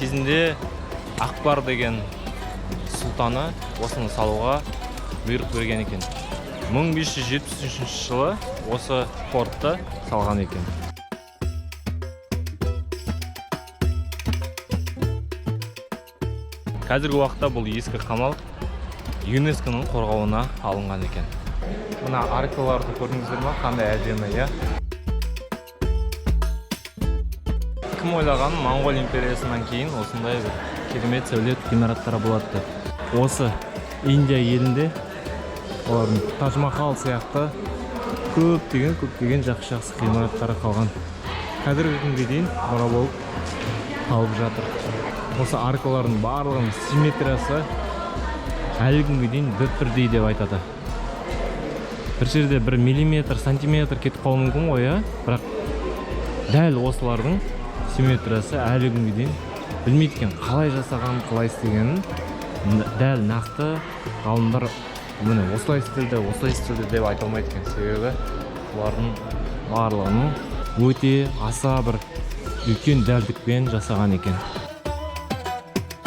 Кезінде Акбар деген сұлтаны осыны салуға бұйрық берген екен. 1573 жылы осы фортты салған екен. Қазіргі уақытта бұл ескі қамал ЮНЕСКО-ның қорғауына алынған екен. Мына аркаларды көрдіңіздер ма, қандай әдемі, иә? Кім ойлаған, Моңғол империясынан кейін осындай бір керемет сәулет ғимараттары болады деп. Осы Индия елінде олардың Тадж Махал сияқты көптеген, көптеген жақсы жақсы ғимараттары қалған, қазіргі күнге дейін мұра болып қалып жатыр. Осы аркалардың барлығының симметриясы әлі күнге дейін бір бірдей деп айтады. Бір жерде бір миллиметр, сантиметр кетіп қалуы мүмкін ғой, иә, бірақ дәл осылардың симметриясы әлі күнге дейін білмейді екен, қалай жасаған, қалай істегенін. Дәл нақты ғалымдар міне, осылай істелді, осылай істелді деп айта алмайды екен, себебі бұлардың барлығының өте аса бір үлкен дәлдікпен жасаған екен.